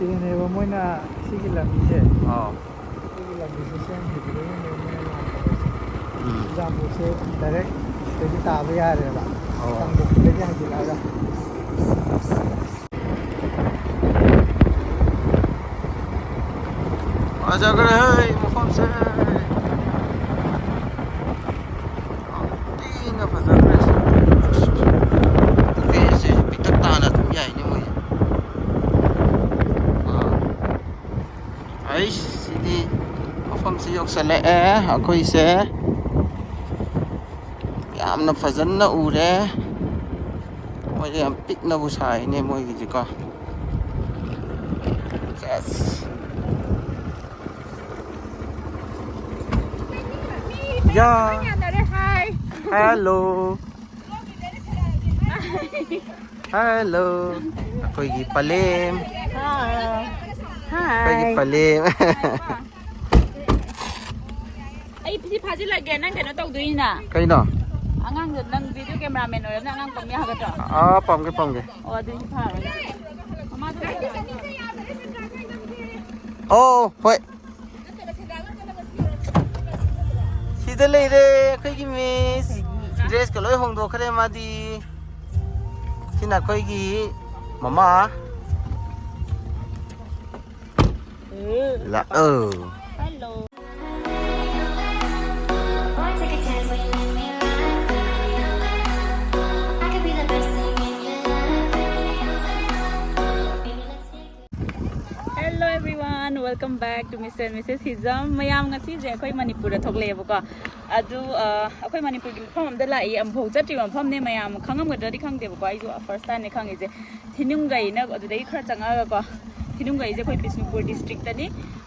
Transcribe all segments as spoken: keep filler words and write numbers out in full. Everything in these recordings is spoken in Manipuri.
ꯁꯤꯅꯦꯕ ꯃꯣꯏꯅ ꯁꯤꯒꯤ ꯂꯝꯕꯤꯁꯦ, ꯑꯥꯎ꯫ ꯁꯤꯒꯤ ꯂꯝꯕꯤꯁꯦ ꯁꯦꯝꯈꯤꯕꯗꯒꯤꯅꯦ ꯃꯣꯏꯅ ꯂꯥꯛꯄꯗꯁꯦ ꯎꯝ꯫ ꯆꯨꯔꯆꯥꯟꯄꯨꯔꯁꯦ ꯗꯥꯏꯔꯦꯛ ꯁꯤꯗꯒꯤ ꯇꯥꯕ ꯌꯥꯔꯦꯕ꯫ ꯑꯣ꯫ ꯀꯥꯡꯄꯣꯛꯄꯤꯗꯒꯤ ꯍꯥꯏꯖꯤꯜꯂꯛꯑꯒ꯫ ꯐꯖꯈ꯭ꯔꯦ ꯍꯦ ꯃꯐꯝꯁꯦ꯫ ꯌꯥꯝ ꯊꯤꯅ ꯐꯖꯈ꯭ꯔꯦ ꯁꯤ꯫ ꯀꯦꯐꯦꯁꯦ ꯄꯤꯛꯇꯛ ꯇꯥꯅ ꯑꯗꯨꯝ ꯌꯥꯏꯅꯦ ꯃꯣꯏ꯫ ꯋꯥꯎ꯫ ꯑꯩꯁ, ꯁꯤꯗꯤ ꯃꯐꯝꯁꯤ ꯌꯧꯁꯜꯂꯛꯑꯦ ꯑꯩꯈꯣꯏꯁꯦ꯫ ꯌꯥꯝꯅ ꯐꯖꯅ ꯎꯔꯦ꯫ ꯃꯣꯏꯁꯦ ꯌꯥꯝ ꯄꯤꯛꯅꯕꯨ ꯁꯥꯏꯅꯦ ꯃꯣꯏꯒꯤꯁꯤꯀꯣ꯫ ꯁꯦꯁ꯫ ꯌꯥ꯫ ꯌꯥꯅꯔꯦ, ꯍꯥꯏ꯫ ꯍꯦꯜꯂꯣ꯫ ꯍꯦꯜꯂꯣ꯫ ꯑꯩꯈꯣꯏꯒꯤ ꯄꯂꯦꯝ꯫ ꯍꯥꯏ꯫ ꯑꯩꯈꯣꯏꯒꯤ ꯍꯥꯏ꯫ ꯄꯂꯦꯝ꯫ ꯑꯩ ꯁꯤ ꯐꯥꯖꯤꯜꯂꯒꯦ, ꯅꯪ ꯀꯩꯅꯣ ꯇꯧꯗꯣꯏꯅꯤꯅ꯫ ꯀꯩꯅꯣ? ꯑꯉꯥꯡꯗꯣ, ꯅꯪ ꯚꯤꯗꯤꯑꯣ ꯀꯦꯃꯦꯔꯥꯃꯦꯟ ꯑꯣꯏꯔꯕꯅꯤꯅ ꯑꯉꯥꯡ ꯄꯝ ꯌꯥꯒꯗ꯭ꯔꯣ? ꯑꯥ, ꯄꯝꯒꯦ, ꯄꯝꯒꯦ꯫ ꯑꯣ, ꯑꯗꯨꯗꯤ ꯐꯔꯦ꯫ ꯃꯃꯥꯗꯣ ꯑꯣ, ꯍꯣꯏ꯫ ꯁꯤꯗ ꯂꯩꯔꯦ ꯑꯩꯈꯣꯏꯒꯤ ꯃꯤꯁ꯫ ꯗ꯭ꯔꯦꯁꯀ ꯂꯣꯏ ꯍꯣꯡꯗꯣꯛꯈ꯭ꯔꯦ ꯃꯥꯗꯤ꯫ ꯁꯤꯅ ꯑꯩꯈꯣꯏꯒꯤ ꯃꯃꯥ꯫ ꯂꯥꯛꯑꯣ꯫ Hello. Hello everyone, welcome back to Mister and Missus Hijam. ꯃꯌꯥꯝ, ꯉꯁꯤꯁꯦ ꯑꯩꯈꯣꯏ ꯃꯅꯤꯄꯨꯔꯗ ꯊꯣꯛꯂꯛꯑꯦꯕꯀꯣ꯫ ꯑꯗꯨ, ꯑ, ꯑꯩꯈꯣꯏ ꯃꯅꯤꯄꯨꯔꯒꯤ ꯃꯐꯝ ꯑꯝꯗ ꯂꯥꯛꯏ, ꯑꯃꯨꯛꯐꯥꯎ ꯆꯠꯇ꯭ꯔꯤꯕ ꯃꯐꯝꯅꯦ꯫ ꯃꯌꯥꯝ ꯈꯪꯉꯝꯒꯗ꯭ꯔꯗꯤ ꯈꯪꯗꯦꯕꯀꯣ, ꯑꯩꯁꯨ first time ꯅꯦ ꯈꯪꯉꯤꯁꯦ꯫ ꯊꯤꯅꯨꯡꯒꯩꯅ ꯑꯗꯨꯗꯒꯤ ꯈꯔ ꯆꯪꯉꯛꯑꯒꯀꯣ, ꯊꯤꯅꯨꯡꯒꯩꯁꯦ ꯑꯩꯈꯣꯏ ꯕꯤꯁꯅꯨꯄꯨꯔ district ꯇꯅꯤ꯫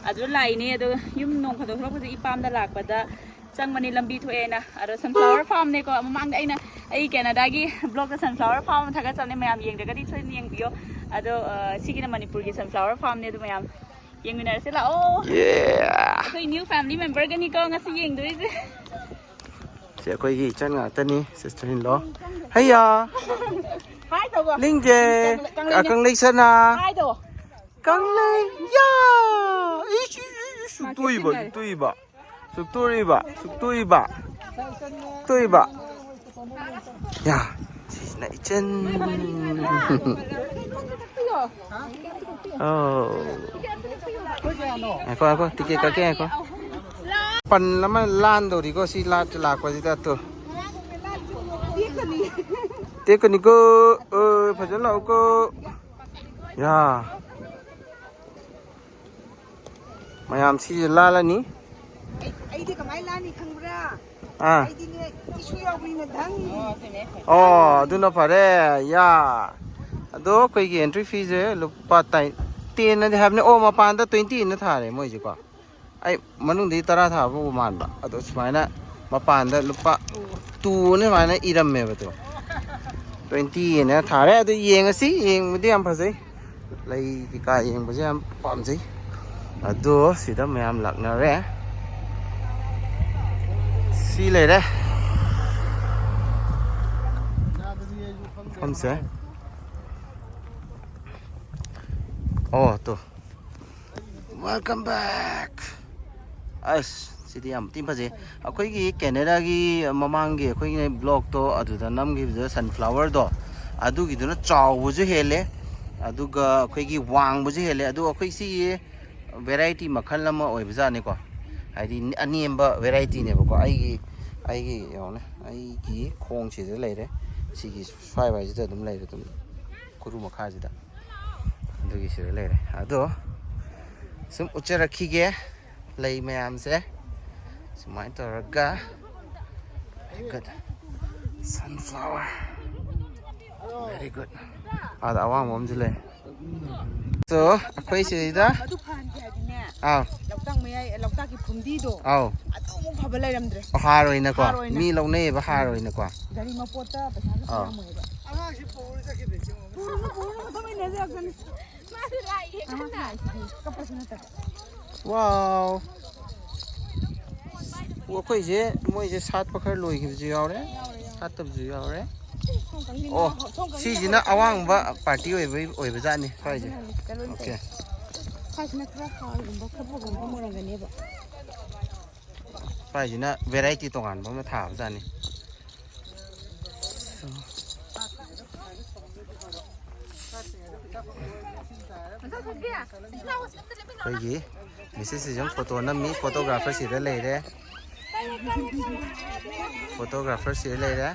ꯑꯗꯨꯗ ꯂꯥꯛꯏꯅꯦ꯫ ꯑꯗꯣ ꯌꯨꯝ ꯅꯣꯡ ꯐꯥꯗꯣꯛ ꯊꯣꯛꯂꯛꯄꯁꯦ ꯏꯄꯥꯝꯗ ꯂꯥꯛꯄꯗ ꯆꯪꯕꯅꯤ, ꯂꯝꯕꯤ ꯊꯣꯛꯑꯦꯅ꯫ ꯑꯗꯣ sunflower farm ꯅꯦꯀꯣ, ꯃꯃꯥꯡꯗ ꯑꯩꯅ ꯑꯩ ꯀꯦꯅꯥꯗꯥꯒꯤ vlog ꯇ sunflower farm ꯑꯃ ꯊꯥꯒꯠꯆꯕꯅꯦ, ꯃꯌꯥꯝ ꯌꯦꯡꯗ꯭ꯔꯒꯗꯤ ꯁꯣꯏꯗꯅ ꯌꯦꯡꯕꯤꯌꯣ꯫ ꯑꯗꯣ, ꯑ, ꯁꯤꯒꯤꯅ ꯃꯅꯤꯄꯨꯔꯒꯤ sunflower farm ꯅꯦ꯫ ꯑꯗꯣ ꯃꯌꯥꯝ ꯌꯦꯡꯃꯤꯟꯅꯔꯁꯦ ꯂꯥꯛꯑꯣ꯫ Yeah! ꯑꯩꯈꯣꯏ new family member ꯒꯅꯤꯀꯣ ꯉꯁꯤ ꯌꯦꯡꯗꯣꯏꯁꯦ꯫ ꯁꯤ ꯑꯩꯈꯣꯏꯒꯤ ꯏꯆꯟ ꯉꯥꯛꯇꯅꯤ, sister in law꯫ ꯍꯩꯌꯥ! Hi ꯇꯧꯕ꯫ ꯂꯤꯡꯖꯦ! ꯀꯪꯂꯩ-, ꯀꯪꯂꯩ-, ꯑꯀꯪꯂꯩ ꯁꯅꯥ! Hi ꯇꯧꯕ꯫ ꯀꯪꯂꯩ꯫ ꯌꯥ! ꯏꯁ, ꯏꯁ, ꯏꯁ, ꯏꯁ, ꯁꯨꯛꯇꯣꯛꯏꯕ, ꯁꯨꯛꯇꯣꯛꯏꯕ꯫ ꯁꯨꯛꯇꯣꯛꯏꯕ, ꯁꯨꯛꯇꯣꯛꯏꯕ꯫ ꯁꯨꯛꯇꯣꯛꯏꯕ꯫ ꯌꯥ! ꯁꯤꯁꯤꯅ ꯏꯆꯟ꯫ ꯑꯧ꯫ ꯉꯥꯏꯈꯣ, ꯉꯥꯏꯈꯣ, ꯇꯤꯀꯦꯠ ꯀꯛꯀꯦ, ꯉꯥꯏꯈꯣ꯫ ꯄꯟ ꯑꯃ ꯂꯥꯟꯗꯧꯔꯤꯀꯣ, ꯁꯤ ꯂꯥꯠ-, ꯂꯥꯛꯄꯁꯤꯗ ꯇꯨ꯫ ꯇꯦꯛꯀꯅꯤꯀꯣ, ꯑ, ꯐꯖꯅ ꯂꯥꯛꯎꯀꯣ꯫ ꯌꯥ꯫ ꯃꯌꯥꯝ ꯁꯤꯁꯦ ꯂꯥꯜꯂꯅꯤ꯫ ꯑꯩ-, ꯑꯩꯗꯤ ꯀꯃꯥꯏꯅ ꯂꯥꯟꯅꯤ ꯈꯪꯕ꯭ꯔꯥ? ꯑꯥ꯫ ꯑꯩꯗꯤꯅꯦ, ꯏꯁꯨ ꯌꯥꯎꯕꯅꯤꯅ ꯙꯪ꯫ ꯑꯣ, ꯑꯗꯨꯅ ꯐꯔꯦ꯫ ꯌꯥ꯫ ꯑꯗꯣ ꯑꯩꯈꯣꯏꯒꯤ entry feeꯁꯦ ꯂꯨꯄꯥ ꯇꯥꯏ-, tenꯅꯗꯤ ꯍꯥꯏꯕꯅꯦ꯫ ꯑꯣ, ꯃꯄꯥꯟꯗ twentyꯅ ꯊꯥꯔꯦ ꯃꯣꯏꯁꯦꯀꯣ꯫ ꯑꯩ ꯃꯅꯨꯡꯗꯒꯤ ꯇꯔꯥ ꯊꯥꯕ ꯃꯥꯟꯕ꯫ ꯑꯗꯣ ꯁꯨꯃꯥꯏꯅ ꯃꯄꯥꯟꯗ ꯂꯨꯄꯥ twoꯅ ꯁꯨꯃꯥꯏꯅ ꯏꯔꯝꯃꯦꯕ ꯑꯗꯣ꯫ Twentyꯅ ꯊꯥꯔꯦ꯫ ꯑꯗꯨ ꯌꯦꯡꯉꯁꯤ꯫ ꯌꯦꯡꯕꯗꯤ ꯌꯥꯝ ꯐꯖꯩ꯫ ꯂꯩ ꯀꯩꯀꯥ ꯌꯦꯡꯕꯁꯦ ꯌꯥꯝ ꯄꯥꯝꯖꯩ꯫ ꯑꯗꯣ ꯁꯤꯗ ꯃꯌꯥꯝ ꯂꯥꯛꯅꯔꯦ꯫ ꯁꯤ ꯂꯩꯔꯦ꯫ ꯃꯐꯝꯁꯦ꯫ ꯑꯣ, ꯇꯣ꯫ Welcome back. ꯑꯁ, ꯁꯤꯗꯤ ꯌꯥꯝ ꯊꯤꯅ ꯐꯖꯩ꯫ ꯑꯩꯈꯣꯏꯒꯤ Canadaꯒꯤ ꯃꯃꯥꯡꯒꯤ ꯑꯩꯈꯣꯏꯒꯤ vlogꯇꯣ ꯑꯗꯨꯗ ꯅꯝꯈꯤꯕꯗ sunflowerꯗꯣ, ꯑꯗꯨꯒꯤꯗꯨꯅ ꯆꯥꯎꯕꯁꯨ ꯍꯦꯜꯂꯦ, ꯑꯗꯨꯒ ꯑꯩꯈꯣꯏꯒꯤ ꯋꯥꯡꯕꯁꯨ ꯍꯦꯜꯂꯦ꯫ ꯑꯗꯨ ꯑꯩꯈꯣꯏ ꯁꯤꯒꯤ variety ꯃꯈꯜ ꯑꯃ ꯑꯣꯏꯕꯖꯥꯠꯅꯤꯀꯣ, ꯍꯥꯏꯗꯤ ꯑꯅꯦꯝꯕ varietyꯅꯦꯕꯀꯣ꯫ ꯑꯩꯒꯤ, ꯑꯩꯒꯤ ꯌꯦꯡꯉꯣꯅꯦ, ꯑꯩꯒꯤ ꯈꯣꯡꯁꯤꯗ ꯂꯩꯔꯦ, ꯁꯤꯒꯤ ꯁ꯭ꯋꯥꯏ ꯋꯥꯏꯁꯤꯗ ꯑꯗꯨꯝ ꯂꯩꯔꯦ, ꯑꯗꯨꯝ ꯈꯨꯔꯨ ꯃꯈꯥꯁꯤꯗ꯫ ꯑꯗꯨꯒꯤ ꯁꯤꯗ ꯂꯩꯔꯦ꯫ ꯑꯗꯣ ꯁꯨꯝ ꯎꯠꯆꯔꯛꯈꯤꯒꯦ ꯂꯩ ꯃꯌꯥꯝꯁꯦ꯫ ꯁꯨꯃꯥꯏꯅ ꯇꯧꯔꯒ, very good, sunflower, very good꯫ ꯑꯥꯗ ꯑꯋꯥꯡꯕ ꯑꯃꯁꯨ ꯂꯩ꯫ So, ꯑꯩꯈꯣꯏ ꯁꯤꯗ, ꯑꯗꯨ ꯐꯍꯟꯒꯦ ꯍꯥꯏꯗꯤꯅꯦ, ꯑꯥꯎ, ꯂꯣꯛꯇꯥꯛ ꯃꯌꯥꯏ, ꯂꯣꯛꯇꯥꯛꯀꯤ ꯐꯨꯝꯗꯤꯗꯣ, ꯑꯥꯎ, ꯑꯗꯨꯃꯨꯛ ꯐꯕ ꯂꯩꯔꯝꯗ꯭ꯔꯦ꯫ ꯍꯥꯔ ꯑꯣꯏꯅꯀꯣ, ꯍꯥꯔ ꯑꯣꯏꯅ꯫ ꯃꯤ ꯂꯧꯅꯩꯌꯦꯕ ꯍꯥꯔ ꯑꯣꯏꯅꯀꯣ꯫ ꯒꯥꯔꯤ ꯃꯄꯣꯠꯇ ꯄꯩꯁꯥꯁꯨ, ꯑꯥ, ꯄꯤꯔꯝꯃꯣꯏꯕ꯫ ꯄꯨꯔꯨꯅꯨ, ꯄꯨꯔꯨꯅꯨ, ꯃꯇꯨꯡ ꯏꯟꯅꯖꯔꯛꯁꯅꯤ꯫ ꯃꯥꯁꯨ ꯂꯥꯛꯏꯌꯦ ꯀꯟꯅ꯫ ꯀꯞꯄꯁꯨ ꯅꯠꯇꯕ꯫ Wow! ꯑꯩꯈꯣꯏꯁꯦ, ꯃꯣꯏꯁꯦ ꯁꯥꯠꯄ ꯈꯔ ꯂꯣꯏꯈꯤꯕꯁꯨ ꯌꯥꯎꯔꯦ, ꯁꯥꯠꯇꯕꯁꯨ ꯌꯥꯎꯔꯦ꯫ ꯑꯣ, ꯁꯤꯁꯤꯅ ꯑꯋꯥꯡꯕ ꯄꯥꯔꯇꯤ ꯑꯣꯏꯕꯩ, ꯑꯣꯏꯕꯖꯥꯠꯅꯤ ꯁ꯭ꯋꯥꯏꯁꯦ꯫ ꯑꯣꯀꯦ꯫ ꯁ꯭ꯋꯥꯏꯁꯤꯅ ꯈꯔ ꯍꯥꯎꯒꯨꯝꯕ ꯈꯔ ꯐꯕꯒꯨꯝꯕ ꯑꯣꯏꯔꯝꯒꯅꯦꯕ꯫ ꯁ꯭ꯋꯥꯏꯁꯤꯅ ꯚꯦꯔꯥꯏꯇꯤ ꯇꯣꯉꯥꯟꯕ ꯑꯃ ꯊꯥꯕꯖꯥꯠꯅꯤ꯫ ꯑꯩꯈꯣꯏꯒꯤ ꯃꯤꯁꯦꯁ ꯁꯤꯁꯨ ꯐꯣꯇꯣ ꯅꯝꯃꯤ, ꯐꯣꯇꯣꯒ꯭ꯔꯥꯐꯔ ꯁꯤꯗ ꯂꯩꯔꯦ, ꯐꯣꯇꯣꯒ꯭ꯔꯥꯐꯔ ꯁꯤꯗ ꯂꯩꯔꯦ꯫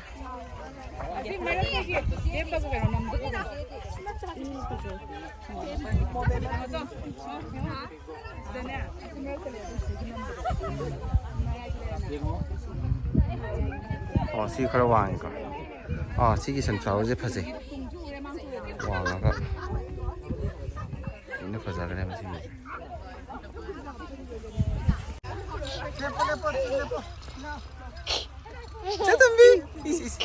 ꯑꯣ, ꯁꯤ ꯈꯔ ꯋꯥꯡꯉꯤꯀꯣ꯫ ꯑꯥ, ꯁꯤꯒꯤ ꯁꯟꯐ꯭ꯂꯥꯋꯔꯁꯦ ꯐꯖꯩ꯫ ꯋꯥꯡꯉꯒ ꯂꯣꯏꯅ ꯐꯖꯈ꯭ꯔꯦ ꯃꯁꯤꯒꯤꯁꯦ꯫ ꯆꯇꯝꯕꯤ! ꯏꯁ, ꯏꯁ꯫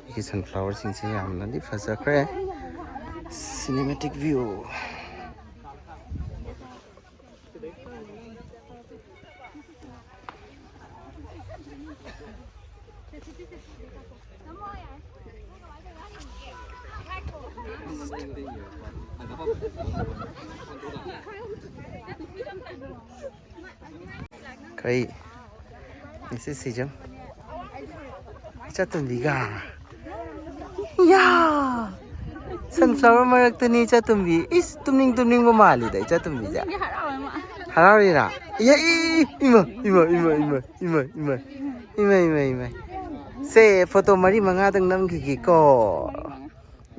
ꯑꯩꯒꯤ ꯁꯟꯐ꯭ꯂꯥꯋꯔꯁꯤꯡꯁꯦ ꯌꯥꯝꯅꯗꯤ ꯐꯖꯈ꯭ꯔꯦ꯫ Cinematic view꯫ ꯀꯩ? ꯃꯤꯁꯦꯁ ꯁꯤꯖꯝ꯫ ꯏꯆꯥꯇꯣꯝꯕꯤꯒ꯫ ꯌꯥ! ꯁꯟꯐ꯭ꯂꯥꯋꯔ ꯃꯔꯛꯇꯅꯤ ꯏꯆꯥꯇꯣꯝꯕꯤ꯫ ꯏꯁ, ꯇꯨꯝꯅꯤꯡ ꯇꯨꯝꯅꯤꯡꯕ ꯃꯥꯜꯂꯤꯗ ꯏꯆꯥꯇꯣꯝꯕꯤꯁꯦ꯫ ꯍꯔꯥꯎꯔꯤꯔꯥ? ꯏꯌꯥ, ꯏ, ꯏ, ꯏꯃꯥ, ꯏꯃꯥ, ꯏꯃꯥ, ꯏꯃꯥ, ꯏꯃꯥ, ꯏꯃꯥ, ꯏꯃꯥ, ꯏꯃꯥ, ꯏꯃꯥ꯫ ꯁꯦ, ꯐꯣꯇꯣ ꯃꯔꯤ ꯃꯉꯥꯗꯪ ꯅꯝꯈꯤꯒꯦꯀꯣ꯫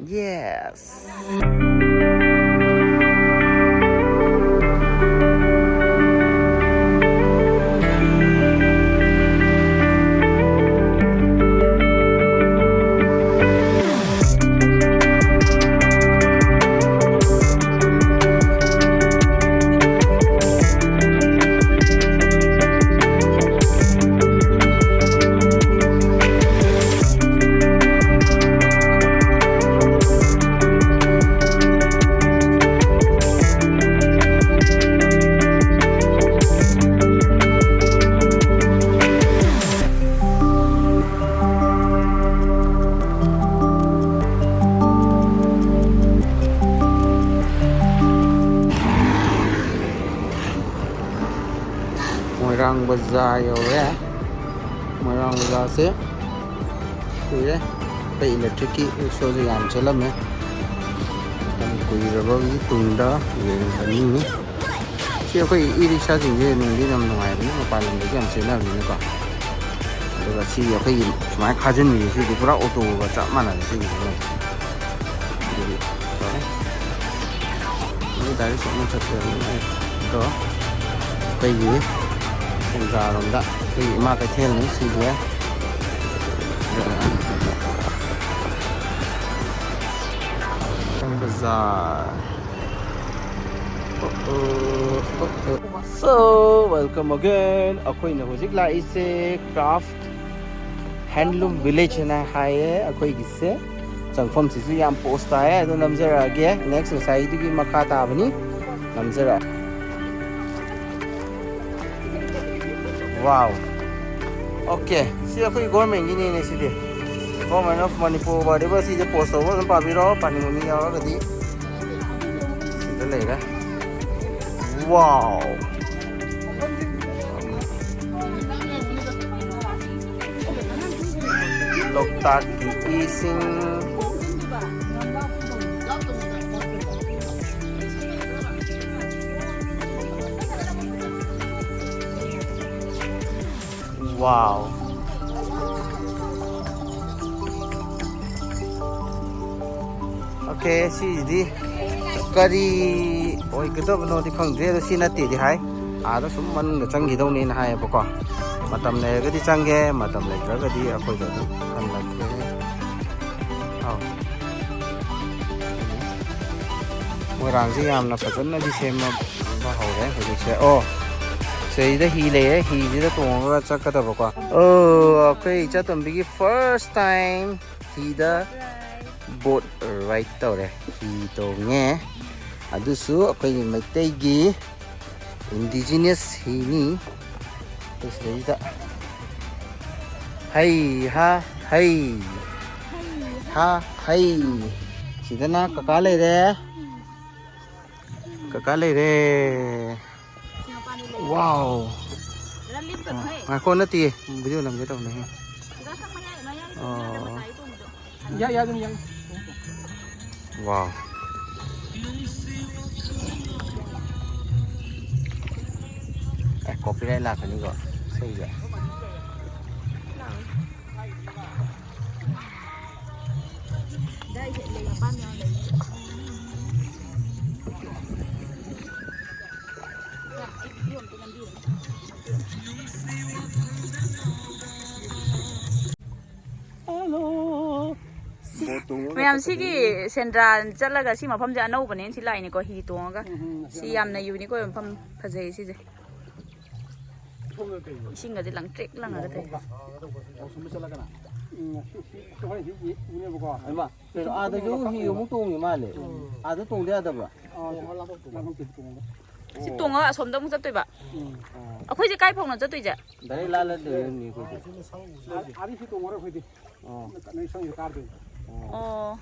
Yes. ꯕꯖꯥꯔ ꯌꯧꯔꯦ꯫ ꯃꯣꯏꯔꯥꯡ ꯕꯖꯥꯔꯁꯦ ꯀꯨꯏꯔꯦ꯫ ꯑꯩꯈꯣꯏ ꯏꯂꯦꯛꯇ꯭ꯔꯤꯛꯀꯤ ꯔꯤꯛꯁꯣꯁꯦ ꯌꯥꯝ ꯆꯠꯂꯝꯃꯦ꯫ ꯃꯇꯝ ꯀꯨꯏꯔꯕꯒꯤ ꯇꯨꯡꯗ ꯌꯦꯡꯕꯅꯤ꯫ ꯁꯤ ꯑꯩꯈꯣꯏ ꯏ ꯔꯤꯛꯁꯥꯁꯤꯡꯁꯦ ꯅꯨꯡꯗꯤ ꯌꯥꯝ ꯅꯨꯡꯉꯥꯏꯕꯅꯤ, ꯃꯄꯥꯟ ꯂꯝꯗꯒꯤ ꯌꯥꯝ ꯆꯦꯟꯅꯕꯅꯤꯅꯀꯣ꯫ ꯑꯗꯨꯒ ꯁꯤ ꯑꯩꯈꯣꯏꯒꯤ ꯁꯨꯃꯥꯏꯅ ꯈꯥꯖꯤꯟꯕꯤꯁꯦ, ꯁꯤꯗꯤ ꯄꯨꯔꯥ ꯑꯣꯇꯣꯒ ꯆꯞ ꯃꯥꯟꯅꯔꯦ ꯁꯤꯒꯤꯁꯤꯅ꯫ ꯑꯗꯨꯗꯤ ꯐꯔꯦ꯫ ꯃꯣꯏ ꯗꯥꯏꯔꯦꯛ ꯁꯣꯝꯗ ꯆꯠꯈ꯭ꯔꯕꯅꯤꯅ ꯑꯩ ꯑꯗꯣ ꯑꯩꯈꯣꯏꯒꯤ ꯁꯦꯟꯗ꯭ꯔꯥꯔꯣꯝꯗ ꯑꯩꯈꯣꯏꯒꯤ ꯏꯃꯥ ꯀꯩꯊꯦꯜꯅꯤ ꯁꯤꯁꯦ꯫ ꯕꯖꯥꯔ꯫ So, welcome again. ꯑꯩꯈꯣꯏꯅ ꯍꯧꯖꯤꯛ ꯂꯥꯛꯏꯁꯦ Craft Handloom Village ꯍꯥꯏꯅ ꯍꯥꯏꯌꯦ꯫ ꯑꯩꯈꯣꯏꯒꯤꯁꯦ ꯆꯪꯐꯝꯁꯤꯁꯨ ꯌꯥꯝ ꯄꯣꯁ ꯇꯥꯏꯌꯦ꯫ ꯑꯗꯣ ꯅꯝꯖꯔꯛꯑꯒꯦ꯫ Next ꯉꯁꯥꯏꯗꯨꯒꯤ ꯃꯈꯥ ꯇꯥꯕꯅꯤ꯫ ꯅꯝꯖꯔꯛꯑꯒꯦ꯫ Wow. Okay, ꯁꯤ ꯑꯩꯈꯣꯏ ꯒꯣꯔꯃꯦꯟꯒꯤꯅꯤꯅꯦ ꯁꯤꯗꯤ꯫ Government of Manipur ꯑꯣꯏꯔꯤꯕ ꯁꯤꯁꯦ ꯄꯣꯁ ꯇꯧꯕ ꯑꯗꯨꯝ ꯄꯥꯕꯤꯔꯣ, ꯄꯥꯅꯤꯡꯕ ꯃꯤ ꯌꯥꯎꯔꯒꯗꯤ꯫ ꯁꯤꯗ ꯂꯩꯔꯦ꯫ Wow. ꯂꯣꯛꯇꯥꯛꯀꯤ ꯏꯁꯤꯡ꯫ Wow. Okay, ꯁꯤꯁꯤꯗꯤ ꯀꯔꯤ ꯑꯣꯏꯒꯗꯕꯅꯣꯗꯤ ꯈꯪꯗ꯭ꯔꯦ, ꯑꯗꯣ ꯁꯤ ꯅꯠꯇꯦꯗꯤ ꯍꯥꯏ꯫ ꯑꯥꯗ ꯁꯨꯝ ꯃꯅꯨꯡꯗ ꯆꯪꯈꯤꯗꯧꯅꯦꯅ ꯍꯥꯏꯌꯦꯕꯀꯣ꯫ ꯃꯇꯝ ꯂꯩꯔꯒꯗꯤ ꯆꯪꯒꯦ, ꯃꯇꯝ ꯂꯩꯇ꯭ꯔꯒꯗꯤ ꯑꯩꯈꯣꯏꯗ ꯑꯗꯨꯝ ꯍꯜꯂꯛꯀꯦ꯫ ꯑꯧ꯫ ꯃꯣꯏꯔꯥꯡꯁꯦ ꯌꯥꯝꯅ ꯐꯖꯅꯗꯤ ꯁꯦꯝꯕ ꯍꯧꯔꯦ ꯍꯧꯖꯤꯛꯁꯦ꯫ ꯑꯣ, ꯁꯤꯗꯩꯗ ꯍꯤ ꯂꯩꯔꯦ, ꯍꯤꯁꯤꯗ ꯇꯣꯡꯉꯒ ꯆꯠꯀꯗꯕꯀꯣ꯫ ꯑꯣ, ꯑꯩꯈꯣꯏ ꯏꯆꯥꯇꯣꯝꯕꯤꯒꯤ first time ꯍꯤꯗ boat ride ꯇꯧꯔꯦ꯫ ꯍꯤ ꯇꯣꯡꯉꯦ꯫ ꯑꯗꯨꯁꯨ ꯑꯩꯈꯣꯏꯒꯤ ꯃꯩꯇꯩꯒꯤ indigenous ꯍꯤꯅꯤ꯫ ꯑꯗꯨ ꯁꯤꯗꯩꯗ ꯍꯩ ꯍꯥ ꯍꯩ ꯍꯥ ꯍꯩ꯫ ꯁꯤꯗꯅ ꯀꯀꯥ ꯂꯩꯔꯦ꯫ ꯀꯀꯥ ꯂꯩꯔꯦ꯫ Wow. ꯉꯥꯏꯈꯣ, ꯅꯠꯇꯦꯌꯦ, ꯚꯤꯗꯤꯑꯣ ꯅꯝꯒꯦ ꯇꯧꯕꯅꯦ꯫ ꯑꯣ꯫ ꯌꯥꯏ, ꯌꯥꯏ, ꯑꯗꯨꯝ ꯌꯥꯏ꯫ ꯋꯥꯎ꯫ ꯑꯦ, ꯀꯣꯄꯤꯔꯥꯏꯠ ꯂꯥꯛꯀꯅꯤꯀꯣ ꯏꯁꯩꯁꯦ꯫ ꯃꯌꯥꯝ, ꯁꯤꯒꯤ ꯁꯦꯟꯗ꯭ꯔꯥ ꯆꯠꯂꯒ ꯁꯤ ꯃꯐꯝꯁꯦ ꯑꯅꯧꯕꯅꯦꯅ ꯁꯤ ꯂꯥꯛꯏꯅꯤꯀꯣ, ꯍꯤ ꯇꯣꯡꯉꯒ꯫ ꯎꯝ, ꯎꯝ, ꯁꯤ ꯌꯥꯝꯅ ꯌꯨꯅꯤꯛ ꯑꯣꯏꯕ ꯃꯐꯝ, ꯐꯖꯩ ꯁꯤꯁꯦ꯫ ꯏꯁꯤꯡꯒꯗꯤ ꯂꯪꯇ꯭ꯔꯤꯛ ꯂꯪꯉꯒ ꯇꯧꯏ꯫ ꯎꯝ, ꯁꯤ, ꯁꯤ, ꯁꯤ ꯍꯣꯔꯦꯟ ꯁꯤ ꯎꯅꯦꯕꯀꯣ꯫ ꯍꯩꯃꯥ, ꯀꯩꯅꯣ, ꯑꯥꯗꯁꯨ ꯍꯤ ꯑꯃꯨꯛ ꯇꯣꯡꯉꯤ ꯃꯥꯜꯂꯦ꯫ ꯎꯝ꯫ ꯑꯥꯗ ꯇꯣꯡꯗ ꯌꯥꯗꯕ꯭ꯔꯥ? ꯑꯥ, ꯁꯤ ꯍꯣꯔꯦꯟ ꯂꯥꯛꯄ ꯇꯣꯡꯉꯣ꯫ ꯁꯤ ꯇꯣꯡꯉꯒ ꯑꯁꯣꯝꯗ ꯑꯃꯨꯛ ꯆꯠꯇꯣꯏꯕ? ꯎꯝ꯫ ꯑꯣ꯫ ꯑꯩꯈꯣꯏꯁꯦ ꯀꯥꯏ ꯐꯥꯎꯅꯣ ꯆꯠꯇꯣꯏꯁꯦ? ꯗꯥꯏꯔꯦꯛ ꯂꯥꯜꯂꯗꯣꯏꯅꯤ ꯑꯩꯈꯣꯏꯗꯤ꯫ ꯑꯥ, ꯑꯥꯗꯤ ꯁꯤ ꯇꯣꯡꯉꯔꯣꯏ ꯑꯩꯈꯣꯏꯗꯤ꯫ ꯑꯣ꯫ ꯅꯣꯏ ꯁꯪꯁꯦ ꯀꯥꯔꯗꯣꯏꯅꯤ꯫ ꯑꯣ꯫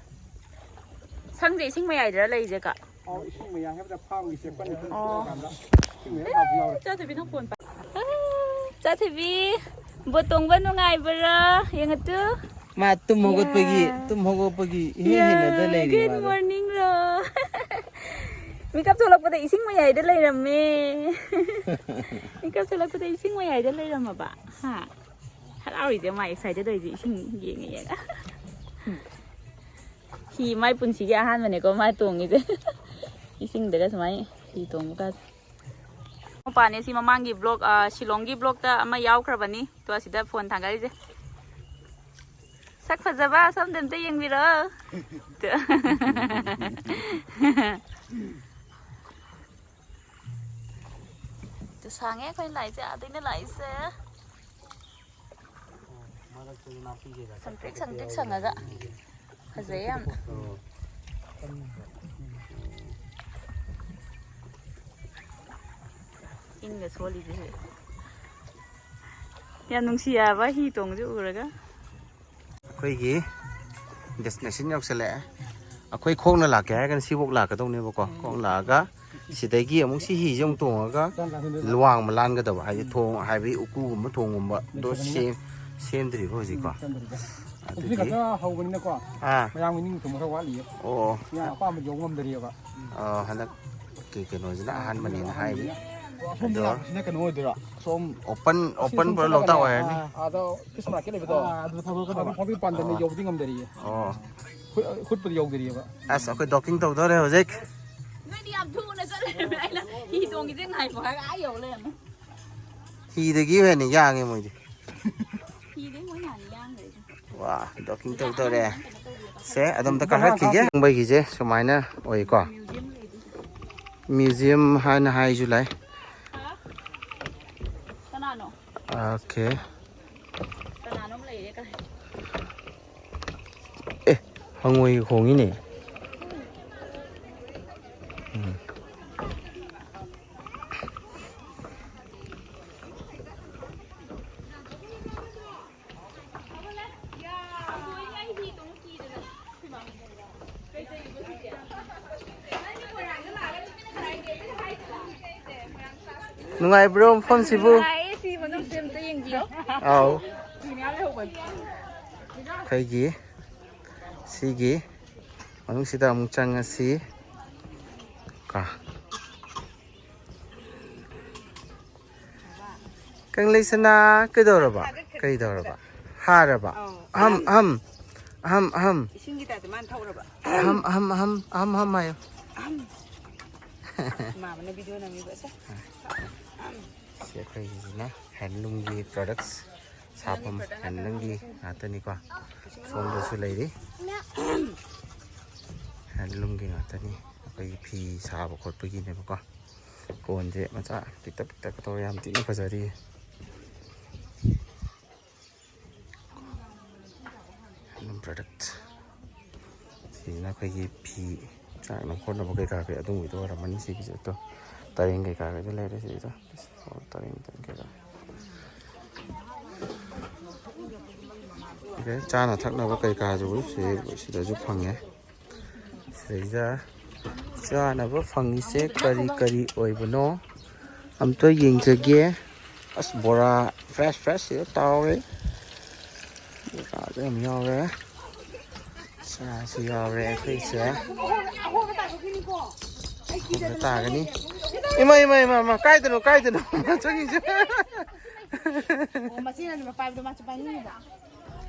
ꯁꯪꯁꯦ ꯏꯁꯤꯡ ꯃꯌꯥꯏꯗꯔ ꯂꯩꯔꯤꯁꯦ, ꯀꯥ? ꯑꯧ, ꯏꯁꯤꯡ ꯃꯌꯥꯏ ꯍꯥꯏꯕꯗ ꯐꯥꯝꯒꯤ ꯆꯦꯛꯄꯟ ꯑꯣ꯫ ꯏꯁꯤꯡ ꯃꯌꯥꯏ ꯇꯥꯕꯁꯨ ꯌꯥꯎꯔꯦ꯫ ꯆꯥꯊꯣꯏꯕꯤ, ꯅꯪ ꯐꯣꯟ ꯄꯥꯏ-, ꯑꯥ, ꯆꯥꯊꯣꯏꯕꯤ, ꯕꯣꯠ ꯇꯣꯡꯕ ꯅꯨꯡꯉꯥꯏꯕ꯭ꯔꯥ? ꯌꯦꯡꯉꯠꯇꯨ꯫ ꯃꯥ ꯇꯨꯝ ꯍꯧꯒꯠꯄꯒꯤ, ꯌꯥ꯫ ꯇꯨꯝ ꯍꯧꯒꯠꯄꯒꯤ ꯏꯍꯩ ꯌꯥ, ꯍꯩꯅꯗ ꯂꯩꯔꯤ good ꯃꯥꯗꯣ꯫ Morning ꯔꯣ꯫ ꯃꯤꯀꯞ ꯊꯣꯛꯂꯛꯄꯗ ꯏꯁꯤꯡ ꯃꯌꯥꯏꯗ ꯂꯩꯔꯝꯃꯦ꯫ ꯃꯤꯀꯞ ꯊꯣꯛꯂꯛꯄꯗ ꯏꯁꯤꯡ ꯃꯌꯥꯏꯗ ꯂꯩꯔꯝꯃꯕ? ꯍꯥ? ꯍꯔꯥꯎꯔꯤꯁꯦ ꯃꯥ excited ꯑꯣꯏꯁꯦ ꯏꯁꯤꯡ ꯌꯦꯡꯉ ꯌꯦꯡꯉ꯫ ꯍꯤ ꯃꯥꯏ ꯄꯨꯟꯁꯤꯒꯤ ꯑꯍꯥꯟꯕꯅꯦꯀꯣ ꯃꯥ ꯇꯣꯡꯉꯤꯁꯦ꯫ ꯏꯁꯤꯡꯗꯒ ꯁꯨꯃꯥꯏꯅ ꯍꯤ ꯇꯣꯡꯕ ꯀꯥꯁꯦ꯫ ꯃꯄꯥꯅꯦ ꯁꯤ ꯃꯃꯥꯡꯒꯤ vlog, ꯑ, ꯁꯤꯂꯣꯡꯒꯤ vlogꯇ ꯑꯃ ꯌꯥꯎꯈ꯭ꯔꯕꯅꯤ꯫ ꯇꯣ ꯑꯁꯤꯗ ꯐꯣꯟ ꯊꯥꯡꯒꯠꯂꯤꯁꯦ꯫ ꯁꯛ ꯐꯖꯕ ꯁꯣꯝꯗ ꯑꯝꯇ ꯌꯦꯡꯕꯤꯔꯣ꯫ ꯇꯨ ꯁꯥꯡꯉꯦ ꯑꯩꯈꯣꯏꯅ ꯂꯥꯛꯏꯁꯦ, ꯑꯥꯗꯩꯅ ꯂꯥꯛꯏꯁꯦ꯫ ꯁꯪꯇ꯭ꯔꯤꯛ ꯁꯪꯇ꯭ꯔꯤꯛ ꯁꯪꯉꯒ ꯐꯖꯩ ꯌꯥꯝ꯫ ꯏꯟꯒ ꯁꯣꯜꯂꯤꯁꯦ ꯍꯧꯖꯤꯛ꯫ ꯌꯥꯝ ꯅꯨꯡꯁꯤ ꯍꯥꯏꯕ ꯍꯤ ꯇꯣꯡꯕꯁꯦ ꯎꯔꯒ꯫ ꯑꯩꯈꯣꯏꯒꯤ destination ꯌꯧꯁꯜꯂꯛꯑꯦ꯫ ꯑꯩꯈꯣꯏ ꯈꯣꯡꯅ ꯂꯥꯛꯀꯦ ꯍꯥꯏꯔꯒꯅ ꯁꯤꯐꯧ ꯂꯥꯛꯀꯗꯧꯅꯦꯕꯀꯣ꯫ ꯈꯣꯡꯅ ꯂꯥꯛꯑꯒ ꯁꯤꯗꯒꯤ ꯑꯃꯨꯛ ꯁꯤ ꯍꯤꯁꯦ ꯑꯃꯨꯛ ꯇꯣꯡꯉꯒ ꯂꯨꯋꯥꯡꯕ ꯂꯥꯟꯒꯗꯕ, ꯍꯥꯏꯗꯤ ꯊꯣꯡ, ꯍꯥꯏꯕꯗꯤ ꯎꯀꯨꯒꯨꯝꯕ ꯊꯣꯡꯒꯨꯝꯕꯗꯣ ꯁꯦꯝ, ꯁꯦꯝꯗ꯭ꯔꯤꯕ ꯍꯧꯖꯤꯛꯀꯣ꯫ ꯎꯝ, ꯆꯟꯗ꯭ꯔꯤꯗ꯫ ꯄꯨꯈ꯭ꯔꯤ ꯑꯗꯨꯒꯤ ꯈꯛꯇ ꯍꯧꯕꯅꯤꯅꯀꯣ, ꯑꯥ꯫ ꯃꯌꯥꯝꯒꯤ ꯅꯤꯡ ꯊꯨꯝꯕ ꯈꯔ ꯋꯥꯠꯂꯤꯌꯦ꯫ ꯑꯣ꯫ ꯃꯌꯥꯝ ꯑꯄꯥꯝꯕ ꯌꯧ ꯉꯝꯗꯔꯤꯑꯕ꯫ ꯑꯣ, ꯍꯟꯗꯛꯀꯤ ꯀꯩꯅꯣꯁꯤꯅ ꯑꯍꯥꯟꯕꯅꯦꯅ ꯍꯥꯏꯔꯤ꯫ ꯑꯗꯣ ꯑꯁꯣꯝ ꯑꯗꯣ ꯂꯥꯛꯄꯁꯤꯅ ꯀꯩꯅꯣ ꯑꯣꯏꯗꯣꯏꯔꯥ? ꯑꯁꯣꯝ, ꯑꯣꯄꯟ, ꯑꯁꯤ ꯑꯣꯄꯟ ꯑꯁꯣꯝ ꯄꯨꯔꯥ ꯂꯣꯛꯇꯥꯛ ꯆꯠꯂꯒꯅꯦ, ꯑꯣꯏꯔꯅꯤ꯫ ꯑꯥ, ꯑꯥꯗ ꯐꯤꯁ ꯃꯥꯔꯀꯦꯠ ꯂꯩꯕꯗꯣ, ꯑꯥ, ꯑꯗꯨ ꯊꯧꯒꯠꯀꯗꯕ꯫ ꯑꯗꯨ ꯐꯥꯎꯗꯤ ꯄꯥꯟꯗꯝꯅ ꯑꯣ꯫ ꯌꯧꯗꯤ ꯉꯝꯗꯔꯤꯌꯦ꯫ ꯑꯣ꯫ ꯈꯨꯠ-, ꯈꯨꯠꯄꯨꯗꯤ ꯌꯧꯗꯔꯤꯑꯕ꯫ ꯑꯁ, ꯑꯩꯈꯣꯏ ꯗꯣꯀꯤꯡ ꯇꯧꯗꯧꯔꯦ ꯍꯧꯖꯤꯛ꯫ ꯅꯣꯏꯗꯤ ꯌꯥꯝ ꯊꯨꯅ ꯆꯠꯂꯦ꯫ ꯑꯩꯅ ꯍꯤ ꯇꯣꯡꯉꯤꯁꯦ ꯉꯥꯏꯈꯣ ꯍꯥꯏꯔꯒ ꯑꯥ ꯌꯧ ꯂꯩꯔꯝꯃꯦ꯫ ꯍꯤꯗꯒꯤ ꯍꯦꯟꯅ ꯌꯥꯡꯉꯦ ꯃꯣꯏꯗꯤ꯫ ꯍꯤꯗꯒꯤ ꯃꯣꯏꯅ ꯍꯦꯟꯅ ꯌꯥꯡꯈ꯭ꯔꯦ꯫ ꯋꯥ, ꯗꯣꯀꯤꯡ ꯇꯧꯗꯧꯔꯦ꯫ ꯁꯦ, ꯑꯗꯣꯝꯇ ꯀꯥꯈꯠꯈꯤꯒꯦ꯫ ꯃꯣꯏꯒꯤꯁꯦ ꯁꯨꯃꯥꯏꯅ ꯑꯣꯏꯀꯣ꯫ ꯃ꯭ꯌꯨꯖꯤꯌꯝ ꯍꯥꯏꯅ ꯍꯥꯏꯁꯨ ꯂꯩ꯫ ꯀꯅꯥꯅꯣ? ꯑꯣꯀꯦ꯫ ꯀꯅꯥꯅꯣꯝ ꯂꯩꯔꯦ ꯀꯥꯏ꯫ ꯑꯦ, ꯍꯪꯉꯣꯏ ꯈꯣꯡꯉꯤꯅꯦ꯫ ꯎꯝ꯫ ꯅꯨꯡꯉꯥꯏꯕ꯭ꯔꯣ ꯃꯐꯝꯁꯤꯕꯨ? ꯅꯨꯡꯉꯥꯏꯌꯦ, ꯁꯤ ꯃꯅꯨꯡꯁꯦ ꯑꯝꯇ ꯌꯦꯡꯕꯤꯌꯣ꯫ ꯑꯥꯎ꯫ ꯐꯤ ꯃꯌꯥꯝ ꯂꯩꯍꯧꯕꯅꯤ꯫ ꯑꯩꯈꯣꯏꯒꯤ ꯁꯤꯒꯤ ꯃꯅꯨꯡꯁꯤꯗ ꯑꯃꯨꯛ ꯆꯪꯉꯁꯤ꯫ ꯀꯣ꯫ ꯀꯪꯂꯩꯁꯅꯥ, ꯀꯩꯗꯧꯔꯕ? ꯀꯩꯗꯧꯔꯕ? ꯍꯥꯔꯕ? ꯑꯧ꯫ ꯑꯍꯝ, ꯑꯍꯝ꯫ ꯑꯍꯝ, ꯑꯍꯝ꯫ ꯏꯁꯤꯡꯒꯤ ꯇꯥꯏꯞꯇ ꯃꯥꯅ ꯊꯛꯎꯔꯕ? ꯑꯍꯝ, ꯑꯍꯝ, ꯑꯍꯝ, ꯑꯍꯝ, ꯑꯍꯝ ꯍꯥꯏꯌꯣ꯫ ꯑꯍꯝ꯫ ꯃꯥꯃꯅ ꯚꯤꯗꯤꯑꯣ ꯅꯝꯃꯤꯕ ꯑꯁꯦ꯫ ꯁꯤ ꯑꯩꯈꯣꯏꯒꯤꯁꯤꯅ ꯍꯦꯟꯂꯨꯝꯒꯤ ꯄ꯭ꯔꯗꯛꯁ ꯁꯥꯐꯝ, ꯍꯦꯟꯂꯨꯝꯒꯤ ꯉꯥꯛꯇꯅꯤꯀꯣ꯫ ꯁꯣꯝꯗꯁꯨ ꯂꯩꯔꯤ꯫ ꯍꯦꯟꯂꯨꯝꯒꯤ ꯉꯥꯛꯇꯅꯤ꯫ ꯑꯩꯈꯣꯏꯒꯤ ꯐꯤ ꯁꯥꯕ ꯈꯣꯠꯄꯒꯤꯅꯦꯕꯀꯣ꯫ ꯀꯣꯟꯁꯦ ꯃꯆꯥ ꯄꯤꯛꯇꯛ ꯄꯤꯛꯇꯛꯀ ꯇꯧꯔ ꯌꯥꯝ ꯊꯤꯅ ꯐꯖꯔꯤ꯫ ꯍꯦꯟꯂꯨꯝ ꯄ꯭ꯔꯗꯛ꯫ ꯁꯤꯁꯤꯅ ꯑꯩꯈꯣꯏꯒꯤ ꯐꯤ ꯆꯥꯛꯅꯕ ꯈꯣꯠꯅꯕ ꯀꯩꯀꯥ ꯀꯩ ꯑꯗꯨꯝꯕꯗꯣ ꯑꯣꯏꯔꯝꯃꯅꯤ꯫ ꯁꯤꯒꯤꯁꯦ ꯑꯗꯣ ꯇꯔꯦꯡ ꯀꯩꯀꯥ ꯀꯩꯁꯨ ꯂꯩꯔꯦ ꯁꯤꯗ꯫ ꯇꯔꯦꯡ ꯀꯩꯀꯥ꯫ ꯑꯗꯩ ꯆꯥꯅ ꯊꯛꯅꯕ ꯀꯩꯀꯥꯁꯨ ꯁꯤ-, ꯁꯤꯗꯁꯨ ꯐꯪꯉꯦ꯫ ꯁꯤꯗꯩꯗ ꯆꯥꯅꯕ ꯐꯪꯉꯤꯁꯦ ꯀꯔꯤ ꯀꯔꯤ ꯑꯣꯏꯕꯅꯣ ꯑꯝꯇ ꯌꯦꯡꯖꯒꯦ꯫ ꯑꯁ, ꯕꯣꯔꯥ ꯐ꯭ꯔꯦꯁ ꯐ꯭ꯔꯦꯁ ꯁꯤꯗ ꯇꯥꯎꯔꯦ꯫ ꯕꯣꯔꯥꯁꯨ ꯌꯥꯝ ꯌꯥꯎꯔꯦ꯫ ꯆꯥꯁꯨ ꯌꯥꯎꯔꯦ ꯑꯩꯈꯣꯏꯁꯦ꯫ ꯁꯣꯝꯗ ꯇꯥꯒꯅꯤ꯫ ꯏꯃꯥ, ꯏꯃꯥ, ꯏꯃꯥ, ꯏꯃꯥ, ꯀꯥꯏꯗꯅꯣ, ꯀꯥꯏꯗꯅꯣ? ꯆꯪꯉꯤꯁꯦ꯫ ꯑꯣ, ꯃꯆꯦꯅ ꯑꯗꯨꯝ ꯄꯥꯏꯕꯗꯣ ꯃꯥꯁꯨ ꯄꯥꯏꯅꯤꯡꯉꯤꯕ꯫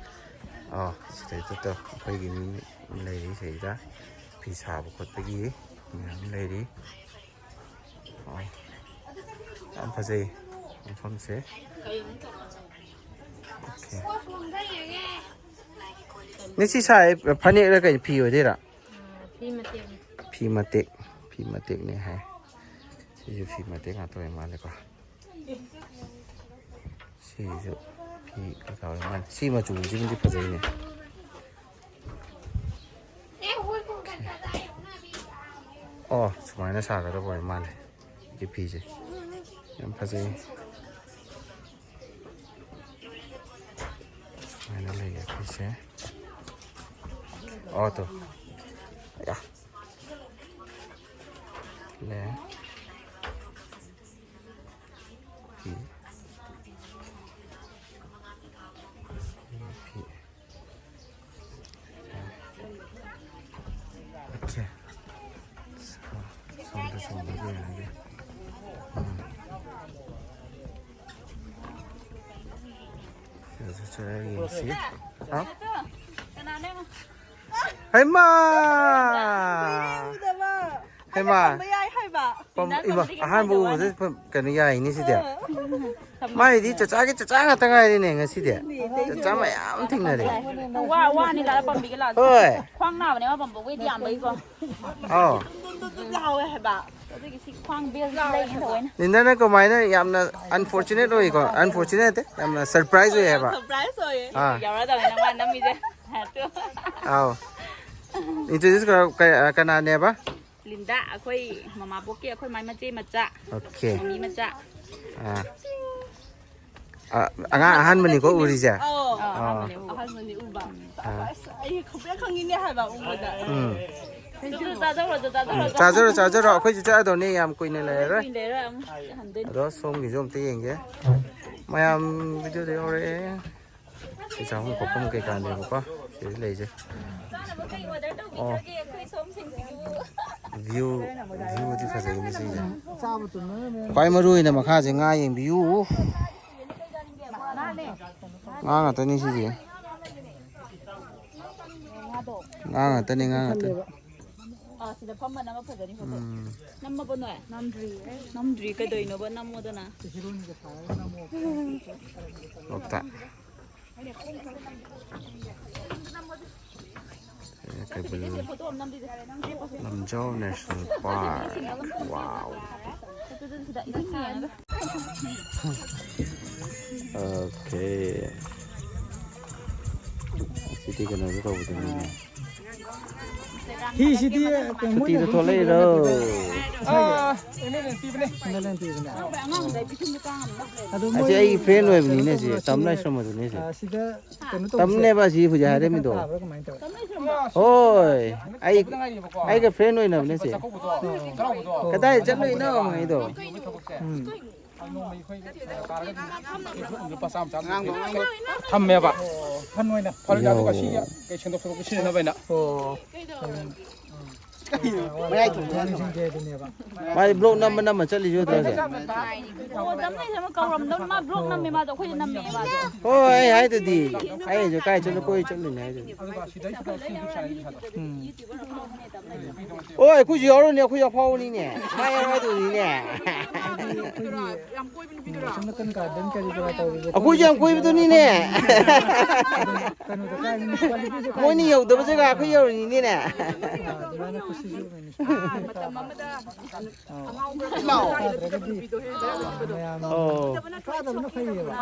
ꯑꯣ, ꯁꯤꯗꯩꯗ ꯑꯩꯈꯣꯏꯒꯤ ꯃꯤ ꯂꯩꯔꯤ ꯁꯤꯗꯩꯗ꯫ ꯐꯤ ꯁꯥꯕ ꯈꯣꯠꯄꯒꯤ ꯃꯌꯥꯝ ꯂꯩꯔꯤ꯫ ꯑꯣ, ꯌꯥꯝ ꯐꯖꯩ ꯃꯐꯝꯁꯦ꯫ ꯑꯣꯀꯦ꯫ ꯅꯦ, ꯁꯤ ꯁꯥꯏ ꯐꯅꯦꯛꯂ ꯀꯩꯅꯣ, ꯐꯤ ꯑꯣꯏꯗꯣꯏꯔꯥ? ꯐꯤ ꯃꯇꯦꯛꯅꯤ꯫ ꯐꯤ ꯃꯇꯦꯛ, ꯐꯤ ꯃꯇꯦꯛꯅꯦ ꯍꯥꯏ꯫ ꯁꯤꯁꯨ ꯐꯤ ꯃꯇꯦꯛ ꯉꯥꯛꯇ ꯑꯣꯏ ꯃꯥꯜꯂꯦꯀꯣ꯫ ꯁꯤꯁꯨ ꯐꯤ ꯀꯩꯀꯥ ꯑꯣꯏ ꯃꯥꯜꯂꯦ꯫ ꯁꯤ ꯃꯆꯨꯁꯤꯃꯗꯤ ꯐꯖꯩꯅꯦ꯫ ꯑꯣ, ꯁꯨꯃꯥꯏꯅ ꯁꯥꯒꯗꯕ ꯑꯣꯏ ꯃꯥꯜꯂꯦ꯫ ꯁꯤ ꯐꯤꯁꯦ ꯌꯥꯝ ꯐꯖꯩ꯫ ꯁꯨꯃꯥꯏꯅ ꯂꯩꯌꯦ ꯐꯤꯁꯦ꯫ ꯑꯣ, ꯇꯣ꯫ ꯑꯌꯥ꯫ ꯂꯩ꯫ ꯐꯤ꯫ ꯐꯤ꯫ ꯑꯣꯀꯦ꯫ ꯁꯣꯝꯗ ꯆꯣꯡꯕ ꯌꯦꯡꯉꯒꯦ꯫ ꯎꯝ꯫ ꯁꯤꯗꯁꯨ ꯆꯠꯂꯒ ꯌꯦꯡꯁꯤ꯫ ꯍꯥ? ꯍꯩꯃꯥ! ꯍꯩꯃꯥ! ꯄꯝꯕ ꯌꯥꯏ ꯍꯥꯏꯕ꯫ ꯄꯝ-, ꯏꯃꯥ, ꯑꯍꯥꯟꯕ ꯎꯕꯗ ꯄꯝ-, ꯀꯩꯅꯣ ꯌꯥꯏꯅꯦ ꯁꯤꯗꯤ꯫ ꯃꯥꯏꯗꯤ ꯆꯆꯥꯒꯤ ꯆꯆꯥ ꯉꯥꯛꯇ ꯉꯥꯏꯔꯦꯅꯦ ꯉꯁꯤꯗꯤ꯫ ꯆꯆꯥ ꯃꯌꯥꯝ ꯊꯦꯡꯅꯔꯦ꯫ ꯋꯥ-, ꯋꯥꯅꯤ ꯂꯥꯛꯑ ꯄꯝꯕꯤꯒꯦ ꯂꯥꯛꯑꯣ꯫ ꯍꯣꯏ꯫ ꯈ꯭ꯋꯥꯡ ꯅꯥꯕꯅꯦ ꯃꯥ ꯄꯝꯕ, ꯋꯦꯠ ꯌꯥꯝꯕꯒꯤꯀꯣ꯫ ꯑꯥꯎ꯫ ꯗꯨꯞ ꯗꯨꯞ ꯗꯨꯞ ꯂꯥꯎꯋꯦ ꯍꯥꯏꯕ꯫ ꯑꯗꯨꯒꯤ ꯁꯤ ꯈ꯭ꯋꯥꯡ ꯕꯦꯜ ꯂꯩꯅ ꯊꯑꯣꯏꯅ꯫ ꯂꯤꯟꯗꯥꯅ ꯀꯃꯥꯏꯅ ꯌꯥꯝꯅ unfortunate ꯑꯣꯏꯀꯣ? Unfortunate ꯅꯠꯇꯦ, ꯌꯥꯝꯅ surprise ꯑꯣꯏ ꯍꯥꯏꯕ꯫ Surprise ꯑꯣꯏꯌꯦ꯫ ꯑꯥ꯫ ꯌꯥꯎꯔꯗꯕꯅꯦ ꯅꯪ ꯃꯥ ꯅꯝꯃꯤꯁꯦ꯫ ꯑꯥꯎ꯫ Introduce ꯀ-, ꯀ-, ꯀꯅꯥꯅꯦꯕ? ꯂꯤꯟꯗꯥ, ꯑꯩꯈꯣꯏ ꯃꯃꯥꯕꯣꯛꯀꯤ ꯑꯩꯈꯣꯏ ꯃꯥꯏ ꯃꯆꯦ ꯃꯆꯥ꯫ ꯑꯣꯀꯦ꯫ ꯃꯃꯤ ꯃꯆꯥ꯫ ꯑꯥ꯫ ꯑ-, ꯑꯉꯥꯡ ꯑꯍꯥꯟꯕꯅꯤꯀꯣ ꯎꯔꯤꯁꯦ? ꯑꯧ꯫ ꯑꯥ, ꯑꯥ꯫ ꯑꯍꯥꯟꯕꯅꯦ ꯎꯕ꯫ ꯑꯍꯥꯟꯕꯅꯤ ꯎꯕ꯫ ꯑꯥ꯫ ꯑꯁ, ꯑꯩ ꯈꯪꯄ꯭ꯔꯦꯛ ꯈꯪꯉꯤꯅꯦ ꯍꯥꯏꯕ ꯎꯕꯗ꯫ ꯎꯝ꯫ ꯆꯥꯖꯔꯣ, ꯆꯥꯖꯔꯣ, ꯆꯥꯖꯔꯣ꯫ ꯑꯩꯈꯣꯏꯁꯨ ꯆꯥꯗꯧꯅꯦ, ꯌꯥꯝ ꯀꯨꯏꯅ ꯂꯩꯔꯔꯣꯏ꯫ ꯀꯨꯏꯅ ꯂꯩꯔꯣꯏ, ꯑꯃꯨꯛ ꯍꯟꯗꯣꯏꯅꯦ꯫ ꯑꯗꯣ ꯁꯣꯝꯒꯤꯁꯨ ꯑꯝꯇ ꯌꯦꯡꯒꯦ꯫ ꯃꯌꯥꯝ ꯚꯤꯗꯤꯑꯣꯗ ꯌꯧꯔꯛꯑꯦ꯫ ꯁꯤ ꯆꯥꯐꯝ ꯈꯣꯠꯐꯝ ꯀꯩꯀꯥꯅꯦꯕꯀꯣ ꯁꯤꯗ ꯂꯩꯁꯦ꯫ ꯑꯣ꯫ ꯚ꯭ꯌꯨ, ꯚ꯭ꯌꯨꯗꯤ ꯐꯖꯩꯅꯦ ꯁꯤꯁꯦ꯫ ꯈ꯭ꯋꯥꯏ ꯃꯔꯨ ꯑꯣꯏꯅ ꯃꯈꯥꯁꯦ ꯉꯥ ꯌꯦꯡꯕꯤꯌꯨ꯫ ꯉꯥ ꯉꯥꯛꯇꯅꯤ ꯁꯤꯁꯦ꯫ ꯉꯥ ꯉꯥꯛꯇꯅꯤ, ꯉꯥ ꯉꯥꯛꯇꯅꯤ꯫ ꯑꯥ, ꯁꯤꯗ ꯐꯝꯃ ꯅꯝꯃ ꯐꯖꯅꯤ ꯐꯣꯇꯣ꯫ ꯎꯝ꯫ ꯅꯝꯃꯕꯣ ꯅꯣꯏ? ꯅꯝꯗ꯭ꯔꯤ꯫ ꯅꯝꯗ꯭ꯔꯤ, ꯀꯩꯗꯧꯔꯤꯅꯣꯕ? ꯅꯝꯃꯣꯗꯅ꯫ ꯂꯣꯛꯇꯥꯛ꯫ Keibul Lamjao national park. ꯋꯥꯎ꯫ ꯑꯣꯀꯦ꯫ ꯑꯁꯤꯗꯤ ꯀꯩꯅꯣꯗ ꯇꯧꯕꯗꯨꯅꯤꯅꯦ꯫ ꯍꯤꯁꯤꯗꯤ ꯁꯨꯇꯤꯗ ꯊꯣꯛꯂꯛꯏꯔꯣ? ꯑꯥ, ꯑꯦꯝ ꯑꯦꯜ ꯑꯦꯅ ꯄꯤꯕꯅꯦ꯫ ꯑꯦꯝ ꯑꯦꯜ ꯑꯦꯅ ꯄꯤꯕꯅꯦ꯫ ꯑꯗꯨ ꯑꯁꯤ ꯃꯣꯏ ꯑꯩꯒꯤ ꯐ꯭ꯔꯦꯟ ꯑꯣꯏꯕꯅꯤꯅꯦ ꯁꯤ, ꯇꯝ ꯂꯥꯏꯁ꯭ꯔꯝ ꯑꯗꯨꯅꯦ ꯁꯤ꯫ ꯑꯥ, ꯁꯤꯗ ꯀꯩꯅꯣ ꯇꯧꯕꯁꯦ ꯇꯝꯅꯦꯕ ꯑꯁꯤ ꯍꯧꯖꯤꯛ ꯃꯤꯗꯣ ꯈꯔ ꯍꯥꯏꯔꯝꯃꯤꯗꯣ꯫ ꯇꯥꯕ꯭ꯔꯥ ꯀꯃꯥꯏꯅ ꯇꯧꯋꯦ? ꯍꯣꯏ, ꯑꯩ, ꯑꯩꯒ ꯐ꯭ꯔꯦꯟ ꯑꯣꯏꯅꯕꯅꯦ ꯁꯤ꯫ ꯑꯣ, ꯑꯣ, ꯀꯗꯥꯏ ꯑꯣ, ꯆꯠꯂꯨꯏꯅꯣ ꯑꯣ꯫ ꯍꯥꯏꯗꯣ? ꯎꯝ꯫ ꯂꯨꯄꯥ ꯆꯥꯝꯃ ꯆꯥꯝꯃ ꯊꯝꯃꯦꯕ꯫ ꯐꯟ ꯑꯣꯏꯅ꯫ ꯐꯟ ꯑꯣꯏꯅ꯫ ꯐꯟ ꯑꯗꯨꯒ ꯌꯣ꯫ ꯁꯤꯒꯤ ꯀꯩ ꯁꯦꯡꯗꯣꯛ ꯁꯦꯡꯗꯣꯛꯄ ꯁꯤꯖꯤꯟꯅꯕ ꯑꯣꯏꯅ꯫ ꯑꯣ꯫ ꯃꯌꯥꯏ ꯊꯣꯡꯗꯣꯛꯑꯒ꯫ ꯃꯥꯗꯤ ꯕ꯭ꯂꯣꯛ ꯅꯝꯃ ꯅꯝꯃ ꯆꯠꯂꯤꯁꯨ ꯅꯠꯇ꯭ꯔꯣ ꯁꯦ? ꯑꯣ, ꯇꯝ ꯂꯩꯁ꯭ꯔꯝ ꯀꯧꯔꯝꯗꯧꯅꯤ꯫ ꯃꯥ ꯕ꯭ꯂꯣꯛ ꯅꯝꯃꯦ ꯃꯥꯗꯣ, ꯑꯩꯈꯣꯏꯗꯤ ꯅꯝꯃꯦ ꯃꯥꯗꯣ꯫ ꯍꯣꯏ, ꯑꯩ ꯍꯥꯏꯗꯨꯗꯤ꯫ ꯑꯩꯁꯨ ꯀꯥꯏ ꯆꯠꯂꯨ ꯀꯣꯏ ꯆꯠꯂꯨꯅꯦ ꯍꯥꯏꯗꯨꯗꯤ꯫ ꯎꯝ꯫ ꯑꯣ, ꯑꯩꯈꯣꯏꯁꯨ ꯌꯥꯎꯔꯅꯤ, ꯑꯩꯈꯣꯏꯁꯨ ꯑꯐꯥꯎꯕꯅꯤꯅꯦ꯫ ꯃꯥ ꯌꯥꯎꯔꯗꯣꯏꯅꯤꯅꯦ꯫ ꯑꯩꯈꯣꯏꯒꯤ ꯁꯣꯝ ꯅꯥꯀꯟ ꯒꯥꯔꯗꯦꯟ ꯀꯔꯤ ꯀꯔꯥ ꯇꯧꯔꯤꯕ ꯑꯩꯈꯣꯏꯁꯨ ꯌꯥꯝ ꯀꯣꯏꯕꯗꯨꯅꯤꯅꯦ꯫ ꯀꯩꯅꯣꯗ ꯀꯥꯏ ꯃ꯭ꯌꯨꯅꯤꯁꯤꯄꯥꯂꯤꯇꯤꯁꯦ ꯀꯥꯏ? ꯃꯣꯏꯅ ꯌꯧꯗꯕ ꯖꯒꯥ ꯑꯩꯈꯣꯏ ꯌꯧꯔꯤꯅꯤꯅꯦ꯫ ꯑꯥ, ꯑꯗꯨꯃꯥꯏꯅ ꯃꯇꯝ ꯑꯃꯗ ꯑꯉꯥꯎꯕ ꯅꯨꯄꯤꯗꯣ ꯍꯦꯛ ꯅꯨꯄꯤꯗꯣ ꯍꯦꯛ ꯃꯌꯥꯝ ꯑꯣ꯫ ꯐꯥꯗꯕꯅ ꯐꯩꯌꯦꯕ꯫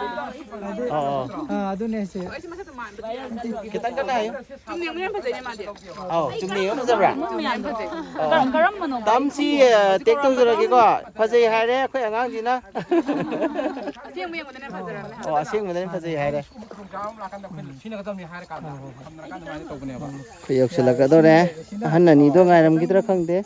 ꯍꯥꯏꯗꯤ ꯑꯣ, ꯑꯣ꯫ ꯑꯥ, ꯑꯗꯨꯅꯦ ꯁꯤ꯫ ꯑꯩꯁꯦ ꯃꯁꯛꯇ ꯃꯥꯟꯕꯗꯤ ꯈꯤꯇꯪ ꯀꯟꯅ ꯍꯥꯏꯌꯨ꯫ ꯆꯨꯝꯅ ꯌꯦꯡꯕ ꯌꯥꯝ ꯐꯖꯩꯅꯦ ꯃꯥꯗꯤ꯫ ꯑꯧ, ꯆꯨꯝꯅ ꯌꯦꯡꯕ ꯐꯖꯕ꯭ꯔꯥ? ꯆꯨꯝꯅ ꯌꯦꯡꯕ ꯐꯖꯩ꯫ ꯑꯣ꯫ ꯀꯔꯝ-, ꯀꯔꯝꯕꯅꯣ? ꯇꯝꯁꯤ, ꯑ, ꯇꯦꯛ ꯇꯧꯖꯔꯒꯦꯀꯣ꯫ ꯐꯖꯩ ꯍꯥꯏꯔꯦ ꯑꯩꯈꯣꯏ ꯑꯉꯥꯡꯁꯤꯅ꯫ ꯑꯁꯦꯡꯕ ꯌꯦꯡꯕꯗꯅ ꯐꯖꯔꯝꯃꯦ ꯍꯥꯏꯕ꯫ ꯑꯣ, ꯑꯁꯦꯡꯕꯗꯅ ꯐꯖꯩ ꯍꯥꯏꯔꯦ꯫ ꯁꯤꯟꯅꯒꯗꯕꯅꯤ ꯍꯥꯏꯔꯀꯥꯟꯗ ꯊꯝꯅꯔꯀꯥꯟꯗ ꯑꯗꯨꯃꯥꯏꯅ ꯇꯧꯕꯅꯦꯕ꯫ ꯑꯩꯈꯣꯏ ꯌꯧꯁꯤꯜꯂꯛꯀꯗꯧꯔꯦ꯫ ꯑꯍꯟ ꯑꯅꯤꯗꯣ ꯉꯥꯏꯔꯝꯈꯤꯗ꯭ꯔꯥ ꯈꯪꯗꯦ꯫